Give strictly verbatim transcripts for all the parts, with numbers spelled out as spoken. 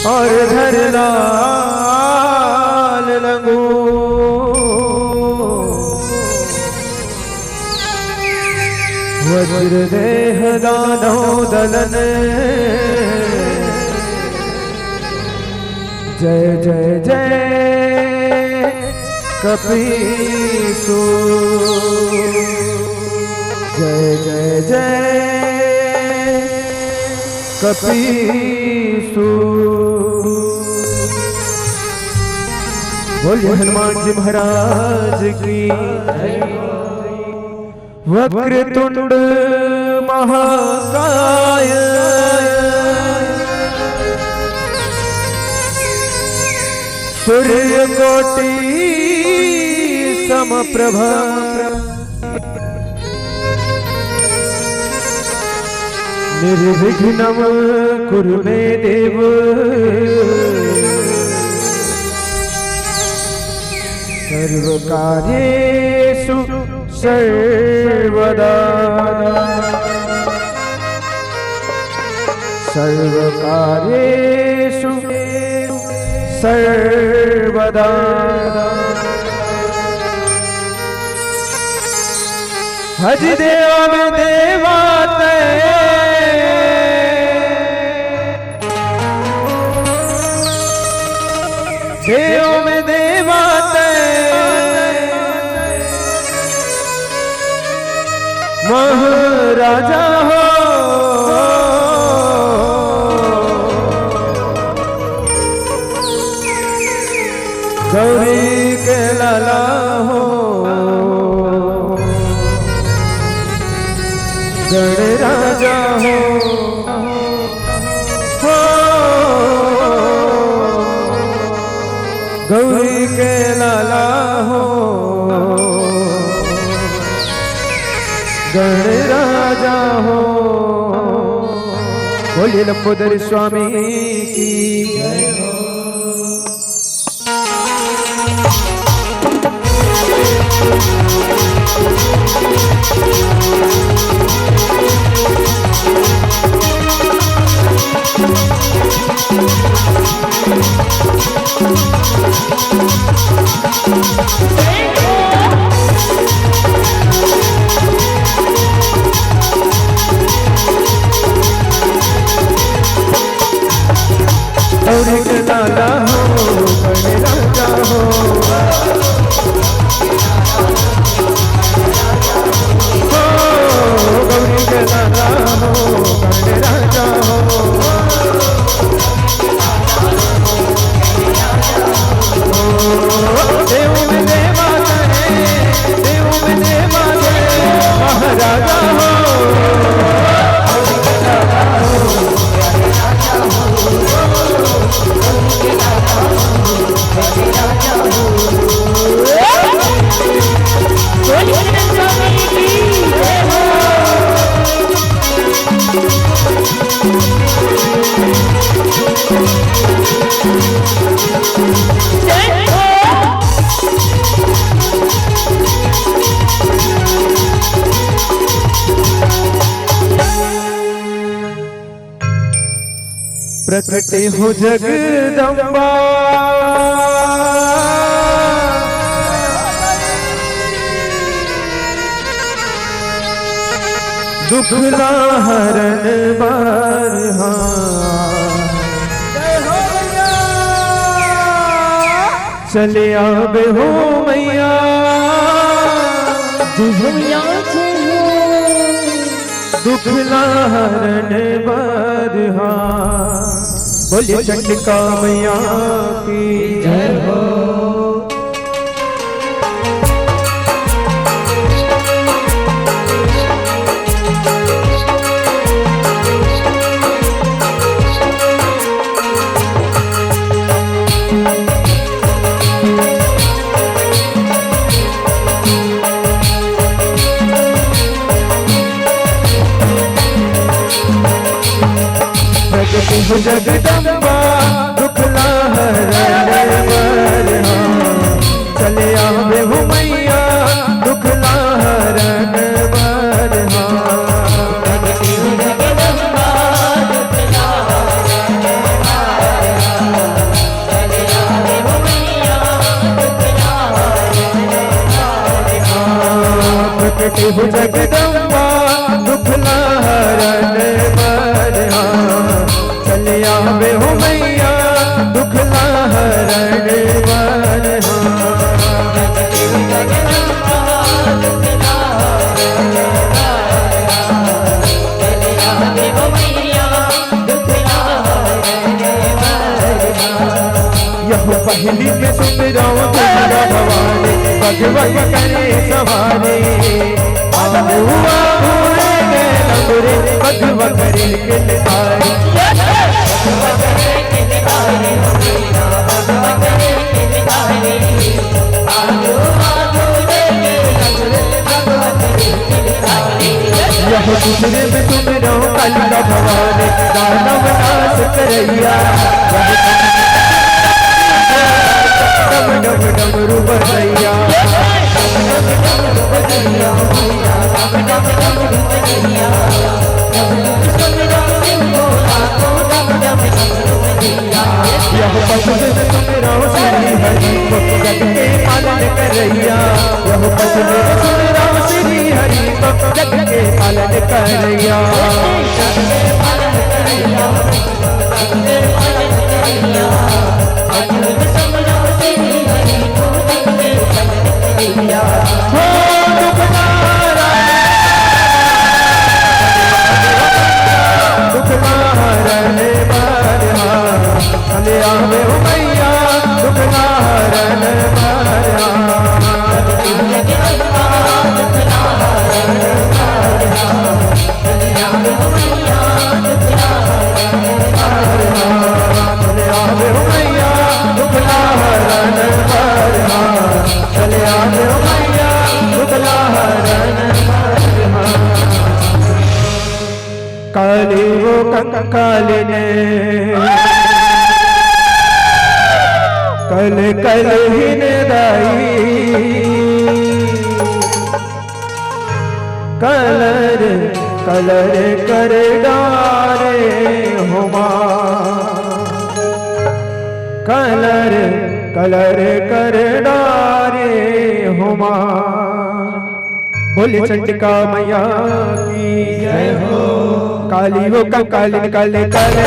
और धर लाल लंगू वज्र देह दानव दलन। जय जय जय कपीसु। जय जय जय कपीसु। बोलिए हनुमान जी महाराज की। वक्रतुंड महाकाय सूर्यकोटि समप्रभ। निर्विघ्नं कुरु मे देव सर्वकार्येषु सर्वदा। सर्वकार्येषु सर्वदा। हजि देव में देवा तैं। देव में देवा तैं। महाराजा हो। गौरी के लाला हो। गणराजा हो। हो। गौरी के लाला हो। गणराजा हो। बोलिए लंबोदर स्वामी की। गौरी के लाला हो, गणराजा हो। हो, गौरी के लाला हो, गणराजा हो। हो, देव में देवा तैं, देव में देवा तैं, महाराजा हो। प्रकट हो जगदम्बा, दुख ला हरन बर हा। चले आबे हो मैया, जय हो मैया, जय हो। दुख ला हरन बर हा। बोलिए चंडिका मैया की जय हो। प्रकट हो जगदम्बा, दुख ला हरन बर हा। चले आबे हो मैया, दुख ला हरन बर हा। हो जगदम्बा दुख ला हरण बर, हाँ, चल आवे हो मैया दुख ला हरण बर, हाँ। यह पहली में सुमिरौं दुर्गा भवानी, बघवा करे सवारी। आगू आगू रे गे लंगुरे, बघवा करे किलकारी। यह दूसरे में सुमिरौं कालिका भवानी, दानव नाश करैया। डम डम डमरू बजैया। यह पचमे में सुमिरौं श्री हरि को, जग के पालन करैया। यह पचमे में सुमिरौं श्री हरि को, जग के पालन करैया। हो दुख हरण, दुख हरण बर, हाँ, चले आवे हो मैया, दुख हरण बर, हाँ। काली वो कंकालिने, कल कल हिन दाई। कलर कलर कर डारे हो माँ, कलर कलर कर डारे हो माँ। बोले चंडिका मैया की जय हो। काली वो कंकालिन, काली काली।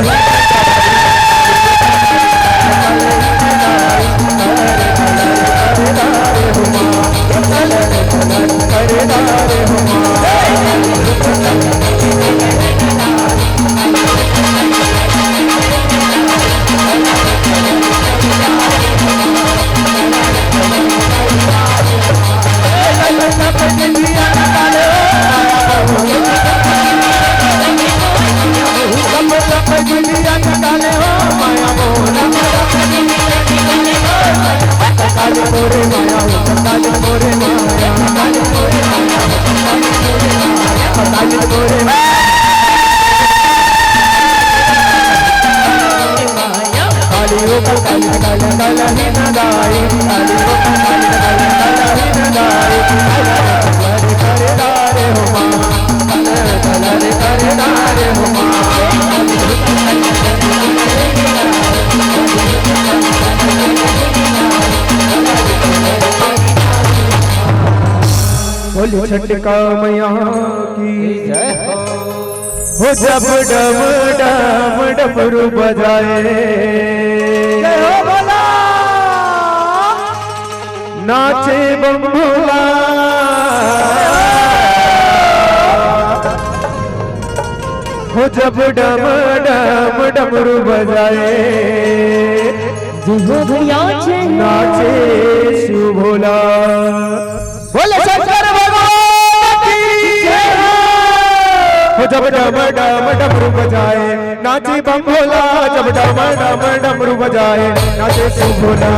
बोले चंडिका मैया की जय हो। हो जब डम डम डमरू बजाए, जय हो भोला। नाचे बम भोला। हो जब डम डम डमरू बजाए, जय हो भैया, जय हो। नाचे शिव भोला। बोले शंकर भगवान की जय हो। हो जब डम डम डमरू बजाए, नाचे बम भोला। जब डम डम डमरू बजाए, नाचे शिव भोला।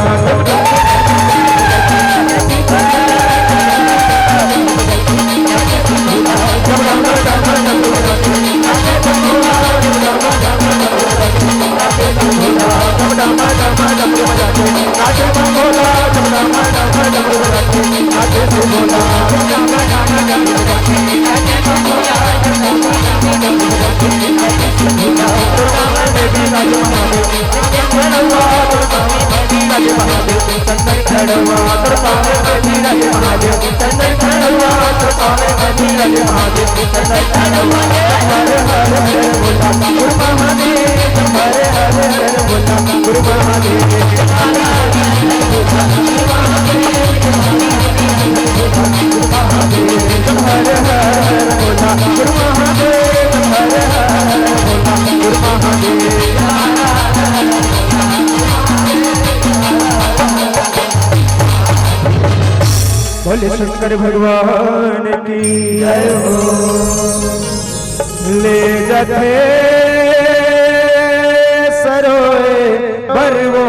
बोले शंकर भगवान की जय हो। ले जथे सरोए बरवो,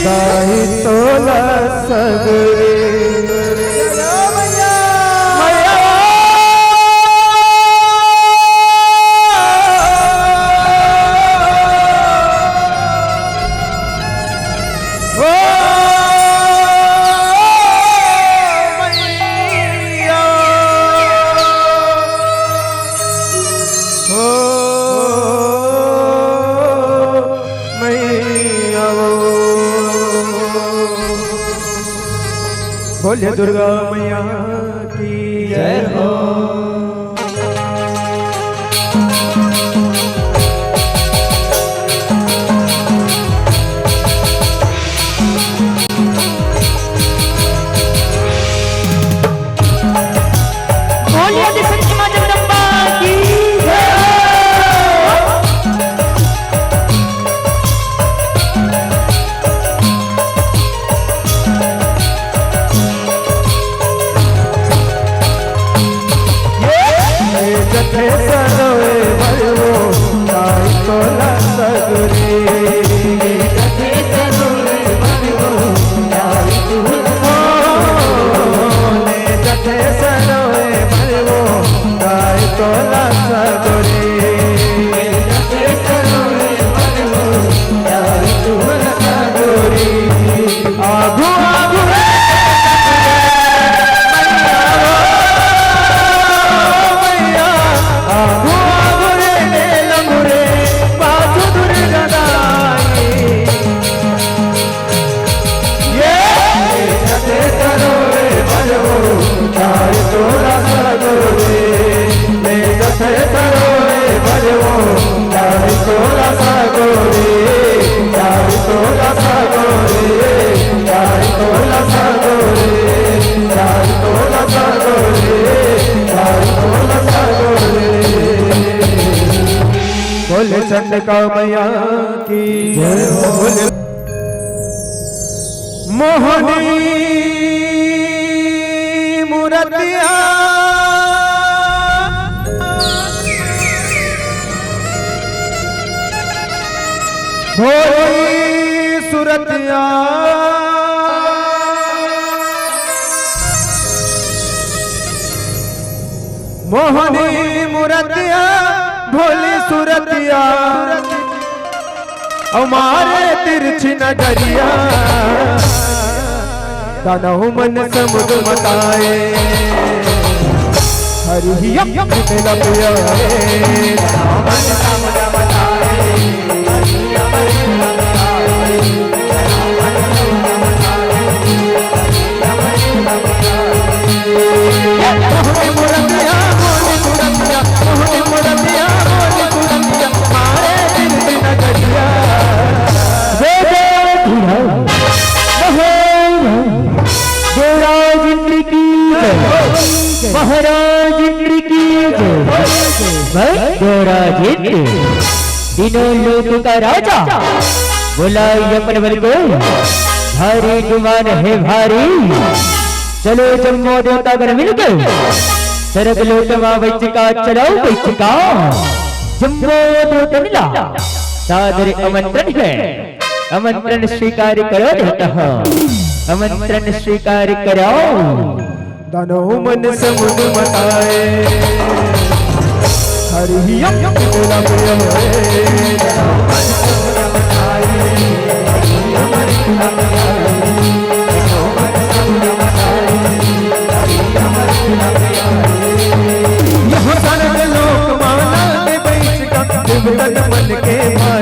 दाई तोला सगरी। ओ मैया, ओ मैया, ओ। बोलिए दुर्गा मैया की जय हो। बोलिए आदिशक्ति माँ जगदम्बा की जय। जथे सरोए बरवो, दाई तोला सगरी। जथे सरोए बरवो, दाई तोला सगरी। जथे सरोए बरवो, दाई तोला सगरी। जथे सरोए बरवो, दाई तोला सगरी। आगू आगू रे मैया, आगू आगू रे ने लंगू रे, बाजू दुर्गा दाई। ये जथे सरोए बरवो, दाई तोला सगरी। ले जथे सरोए बरवो, दाई तोला सगरी, दाई तोला सगरी, दाई तोला सगरी, दाई तोला सगरी, दाई तोला सगरी। बोले चंडिका मैया की जय हो। बोले मोहनी मूरतिया भोली सुरतिया। मोहनी मूरतिया भोली सुरतिया, अउ मारे तिरछी नजरिया, दानव मन समुझ मताए। हरि ही अमृत लपियाए। जय जय भीम। महाराज इंद्र की जय। महाराज इंद्र की जय। मैं देवराज इंद्र, तीनों लोक का राजा, बुलाइए अपन बल को, भारी गुमान है भारी। चलो जम्मो देवता गण मिलके, सरग लोक मा बइचका, चलो बइचका। जम्मो देवता मिला, सादर आमंत्रण है, आमंत्रण स्वीकार करो देवता हो, आमंत्रण स्वीकार करो। दानव मन समुझ मताए। हरि ही अमृत लपियाए। यहाँ सरग लोक माना के बइचका, देवतन मन के भाई।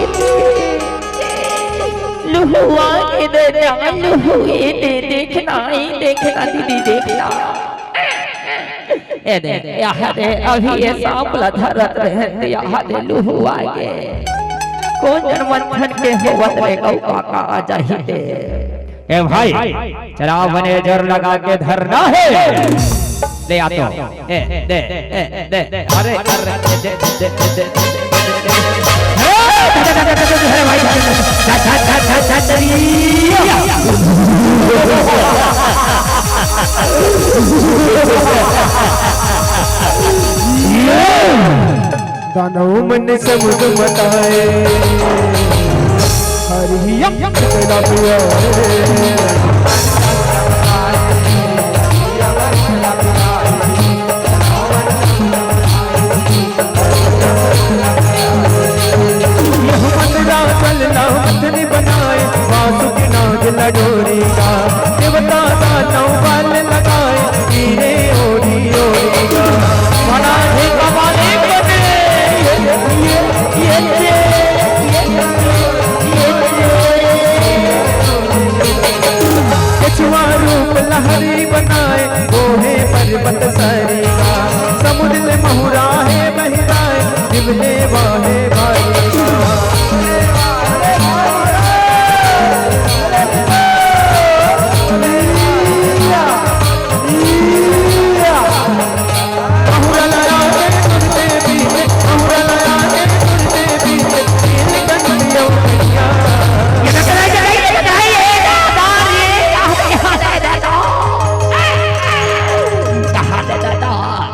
दीदी, लुहुआ के दे ना, लुहुए दे, देखना ही देखना दीदी, देखना। ए दे, यहाँ दे, अभी ये सांप ला धरत रहे, यहाँ दे लुहुआ के। कोन जन मंथन के होवत रे गऊ काका, आ जाही दे। ए भाई, चला बने जोर लगा के धरना हे। ले आ तो। ए, दे, ए, दे, दे। अरे, अरे, दे, दे, दे। अरे भाई, दानव मन समुझ मत आए। हरि यम चला पिया। यह मन राजल ना मथनी बनाए, वासुकि नाग लडोरी का, देवता दानव बल लगाए, हीरे ओरी ओरी का। बड़ा ही कमाल एक बने। ये, ये, ये, ये, ये, ये, ये, ये। कछुआ रूप लहरी बनाए, वो है पर्वत सरीगा। समुद्र में महुरा है बहिराए, निवले वाहे भाई।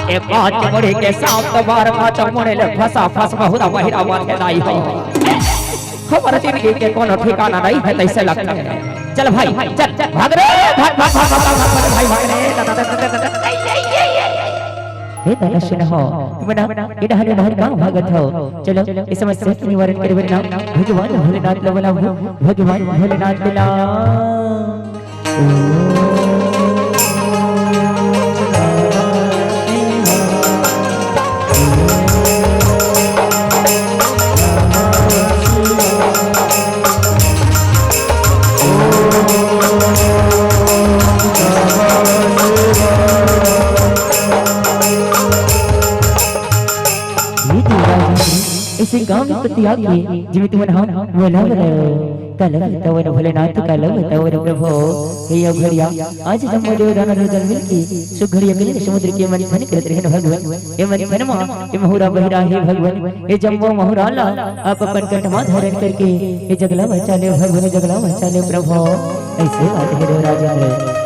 ए पाँच मुड़ी के सात बार पाँच मुड़ी ले फसा फस बहुरा बहिरा माथे दाई हो। हमर जिंदगी के कोनो ठिकाना नहीं है, तैसे लगता है। चल भाई, चल, चल, भाग रे, भाग, भाग, भाई, भाग रे। हे दादा सुन हो, तुम ना इधर उधर कहाँ भागत हो? चलो, इस समस्या के निवारण करबे ना, भगवान भोलेनाथ ला बुलाओ, भगवान भोलेनाथ ला। ये तो राजा जी, ऐसे गांव में पति आके, जिमे तुमन हम बोला बोला। काला बतावन भोलेनाथ, काला बतावन प्रभु। हे यो घड़िया, आज जम्मो देव दानव दल मिलके सुघड़िया मिलके समुद्र के मंथन करत रहे भगवान। ये मंथन मा, ये महुरा बहिरा हे भगवान। ये जम्मो महुरा ला आप अपन कंठ मा धारण करके ये जगला बचा ले भगवान, जगला बचा ले प्रभु। ऐसे बात हे देव राजेंद्र।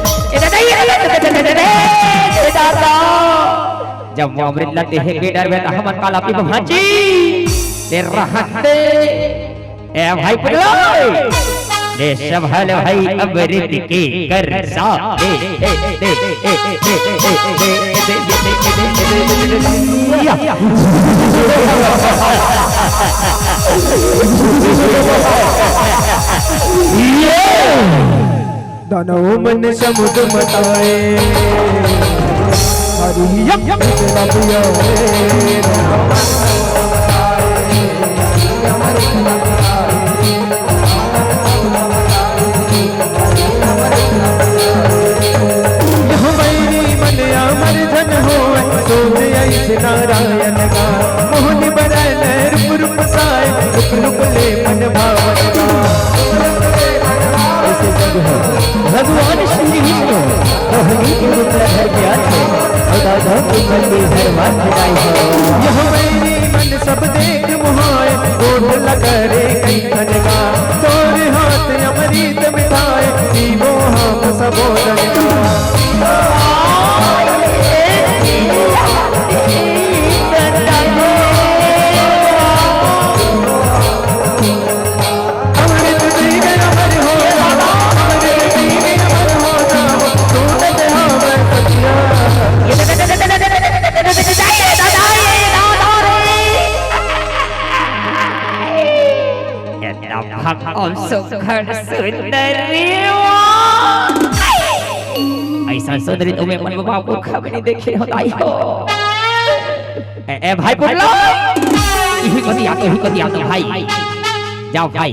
ए दादा, ए दादा, ए दादा, ए दादा। जब वो अमृत ला देहे के डरबे त हमन काला पीबो भांची? ते रहते। ए भाई पगला, ले सब हल भाई अमृत के कर सा। ए, ए, ए, या। दानव मन समुद्र मताए। हरि यम। यह वैरी मन अमर धन होवे, सोच ऐस नारायण का। मोहन बरन रूप रूप साय, रूप रूप ले मन भावन का। ऐसे संग है। भगवान श्री विष्णु मोहिनी के रूप ला धर के आथे, और दादा के मन में हर बात बताई हो। यह वैरी मन सब देख मोहाय, गोठ लगा रे कई खन का। तोर हाथ अमृत मिठाय, पीबो हम सबो जन का। एकदम भक्कम सुघर सुंदर रे वाह। ऐसा सुंदरी तो मैं मन बाप को कभी नहीं देखे हो दाई हो। ए, ए भाई पुगला, इही कति आतो, इही कति आतो भाई। जाओ भाई।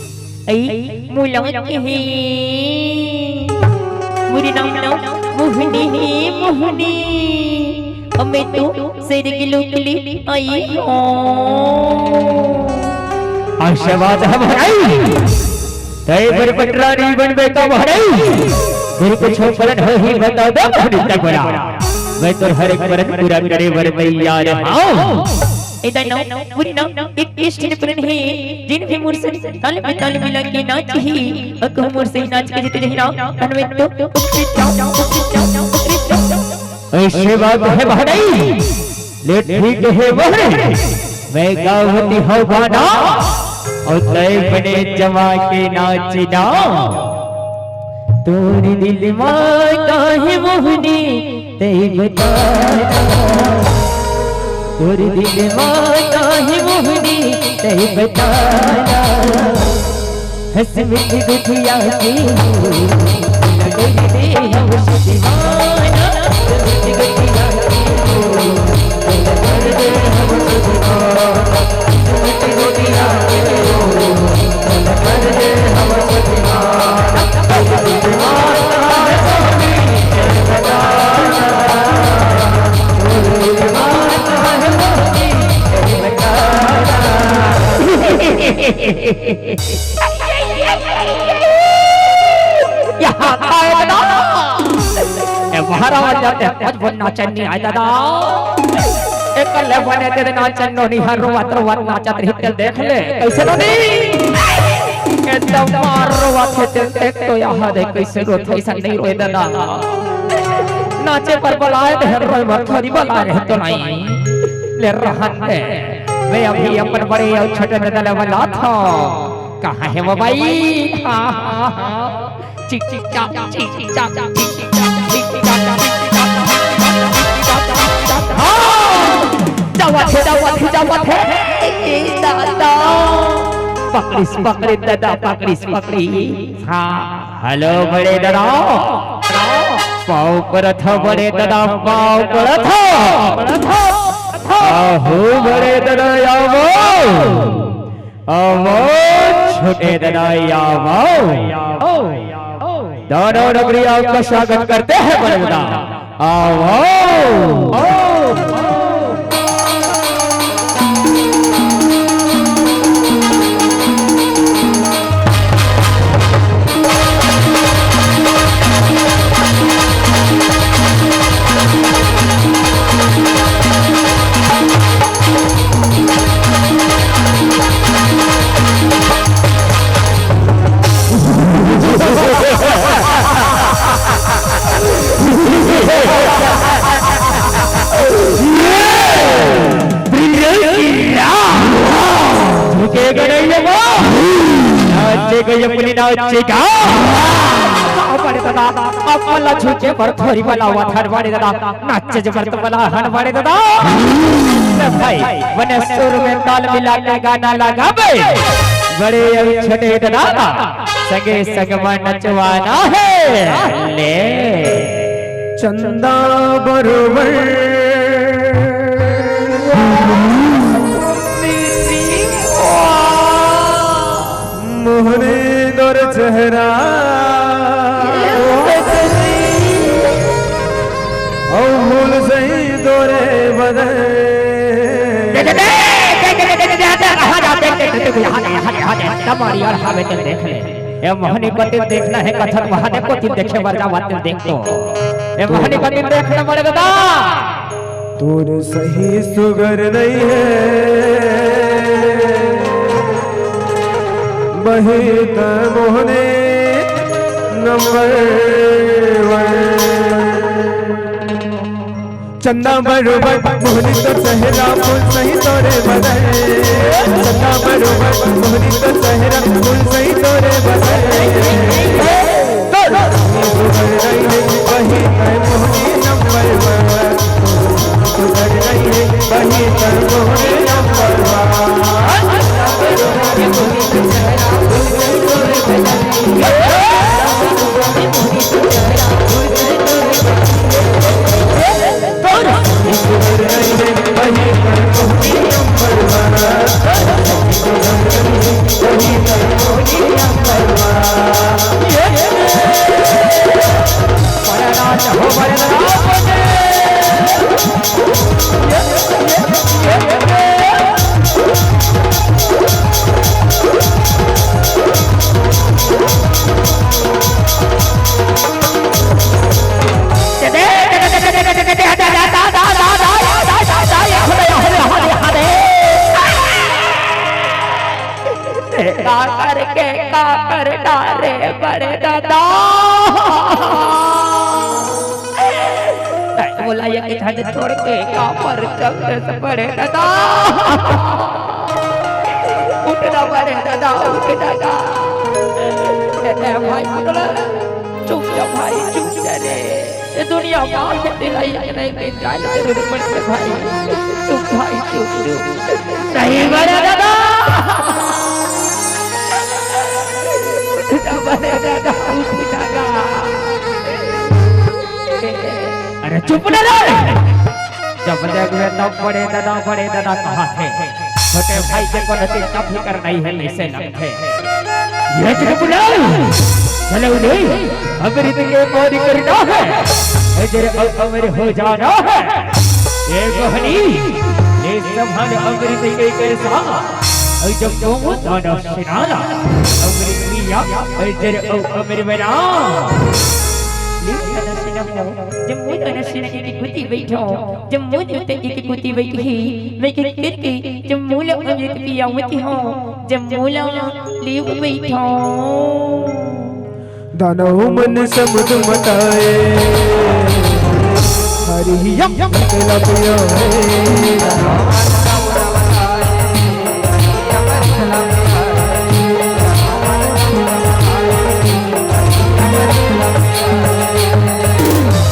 आई मुलाकात हे। मोर नाम ना मोहनी हे, मोहनी। अउ मैं तो शेर के लोक ले आई हंव। आशीर्वाद हे भाई। तय बर पटरानी बनबे का भाई। गुरु को छो परन हो ही बता दो, भाई तक बड़ा। मैं तो हर एक परन पूरा करे बर तैयार हंव। ए दानव, मोर ना एक टेस्ट ने परन हे, जेन भी मोर से ताल में ताल मिला के नाचही, अउ कहूं मोर से नाच के जीत जही ना, तहन मैं तो उकरी जांव, उकरी जांव, उकरी जांव। अइसे बात हे भाई, ले ठीक हे बहरे, मैं गावत हंव गाना, अउ तय बने जमा के नाचना। तोर दिल मा काहे मोहनी तय बता ना, तोर दिल मा काहे मोहनी तय बता ना। हंस मिठ गुठिया के हो, लगई दे हमसे दीवाना। हंस मिठ गुठिया के हो, लगई दे हमसे दीवाना। हंस मिठ गुठिया के हो, लगई दे हमसे दीवाना। आय दादा। ए महाराज जाते आज बन नाचन नहीं आय दादा। एक ले बने तेरे नाचन नो नहीं हर रोवत रोवत नाचत रही तेल देख ले। कैसे नो नहीं? एकदम मार रोवत है तेल देख तो यहाँ दे कैसे रो थे ऐसा नहीं रोए दादा। नाचे पर बुलाए थे हर रोए मत थोड़ी बुला रहे तो नहीं। ले रहन दे। मैं अभी अपन बड़े और छोटे दादा ले बुला था। कहाँ है वो भाई? हाँ, हाँ, हाँ। चिक, चिक, चाक, चिक, चिक, चाक, चिक, चिक, चाक, चिक, चिक, चाक, चिक, चिक, चाक, चिक, चिक, चाक, चिक, चिक, चाक। हाँ! जावत हे, जावत हे, जावत हे। ए दादा। पकड़िस, पकड़िस दादा, पकड़िस, पकड़िस। हाँ। हेलो बड़े दादा। पाँव परत हँव बड़े दादा, पाँव परत हँव। आहो बड़े दादा, आवो। आवो, छोटे दादा, आवो। दोनों नगरी आपका स्वागत करते हैं, बड़े दादा। आवो। झुकेगा नहीं ये वो। नाचेगा ये अपनी नाचेगा। बड़े दादा, अपन ला झुके पर थोड़ी बलावा थर बड़े दादा। नाचे जबर तो बला हन बड़े दादा। ले भाई, बने सुर में ताल मिला के गाना लगाबे। बड़े अउ छोटे दादा, संगे संग में नचवाना है। ले। चंदा बरोबर। मोहनी तोर चेहरा, अउ भूल जही तोरे बदन। दे, दे, दे, दे, दे, दे, दे, दे, दे, कहाँ जाते, दे, दे, दे, यहाँ दे, यहाँ दे, यहाँ दे, तब मारी और हावे तो देख ले। ए मोहनी को तिल देखना है, कथक महादेव को तिल देखे, बर जावा तिल देख तो। ए मोहनी को तिल देखना पड़ेगा ता। तोर सही सुगर नहीं है, बही त मोहने नंबर वन। चंदा बरोबर मोहनी तो चेहरा, फूल सही तोरे बदन। चंदा बरोबर मोहनी तो चेहरा, फूल सही तोरे बदन। तो सुगर रही है, वही है मोहनी नंबर वन। सुगर रही है, वही है मोहनी नंबर वन। का करके का कर डारे बड़े दादा। नहीं बोला ये कि झंड छोड़ के का पर चल दे से बड़े दादा। उठना बड़े दादा, उठ दादा। ए, ए, भाई पकड़। चुप जा भाई, चुप जा रे। ये दुनिया मार के दिलाई के नहीं के जान के दुश्मन के भाई। चुप भाई, चुप, चुप। नहीं बड़ा दादा। बड़े दादा, उठ दादा। अरे चुप ना रे। जब देखबे तब बड़े दादा, बड़े दादा कहाथे। छोटे भाई के कोनो चिंता फिकर नहीं है, कैसे लगथे। ये चुप ना। चलो नहीं, अमृत के पानी करना है। ए जरे अ-, अमर हो जाना है। ये मोहनी, ये संभाल अमृत के करसा। और जब तुम दाना सिनारा, अमृत की अजर अउ अमर बना। ले धनुष न हो, जम्मू धनुष न एक कुती बैठो, जम्मू दूत एक कुती बैठी, मैं किरकिर के जम्मू ला अमृत पियावत हो, जम्मू ला ले बैठो। दानव मन समुद मताए, हरि यम कलप आए।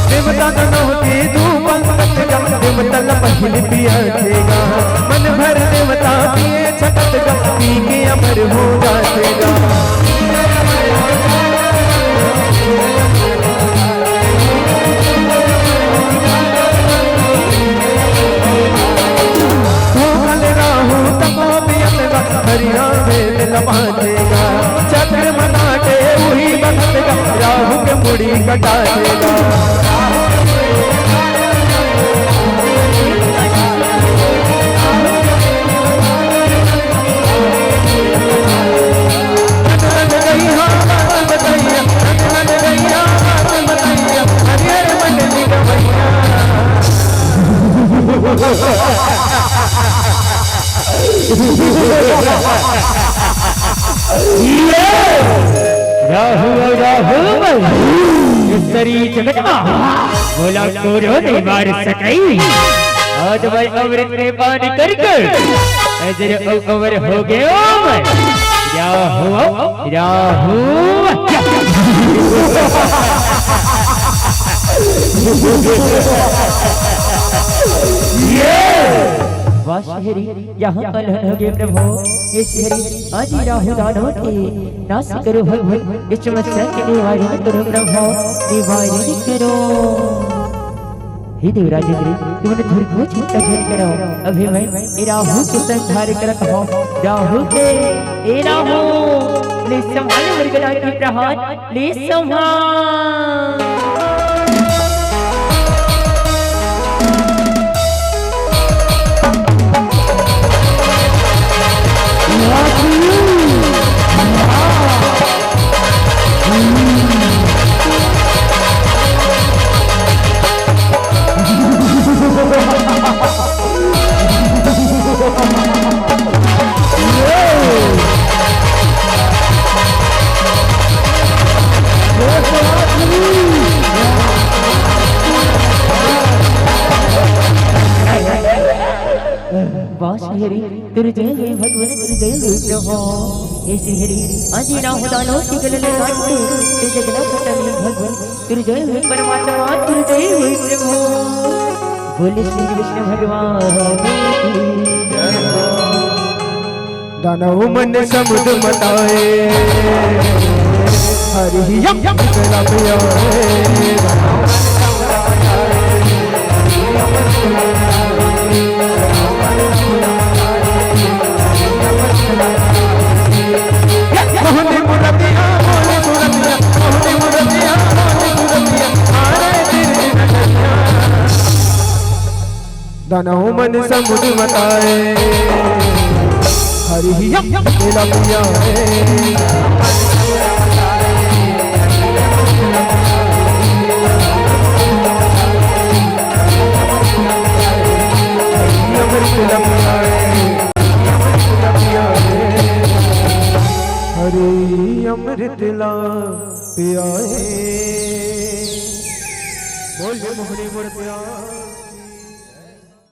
देवता दानव के दू पंगत गा, देवता ला पहिली पियाथे गा। मन भर देवता पिए छकत गा, पी के अमर हो जाथे गा। भोगल राहु तको पियत गा, हरिया वेद लबाथे गा। चक्र मनाटे उही बखत गा, राहु के मुड़ी कटाथे गा। राहु, राहु, इस तरी जगत मा मोला कोनो नइ मार सकय। आज मैं अमृत के पान करके अजर अउ अमर हो गयो मैं। राहु, राहु। वाह श्री हरि, यहाँ कल्याण हो गए प्रभु। हे श्री हरि, आज ही राहु दानव के नाश करो भगवान, इस समस्या के निवारण करो प्रभु, निवारण करो। हे देवराज इंद्र, तुमन धुरको चिंता झन करो। अभी मैं ए राहु के संहार करत हौं। राहु के, ए राहु, ले संभाल मृगला के प्रहार, ले संभाल। वाह श्री हरि, तेरे जय हे भगवान, तेरे जय हे प्रभु। हे श्री हरि, आज राहु दानव के गले काट के, ते जगना खत्म भगवान, तेरे जय हे परमात्मा, तेरे जय हे प्रभु। बोले श्री विष्णु भगवान की जय हो। दानव मन समुद मताए, हरि यम कलप आए। मोहनी मुरतिया, मोहनी मुरतिया, मोहनी मुरतिया, मोहनी मुरतिया, आरे तेरी नजरिया। दानव मन समुद मताए, हरि यम कलप आए। अमृत लपियाए, हरि अमृत लपियाए। बोल मोहनी मुरतिया।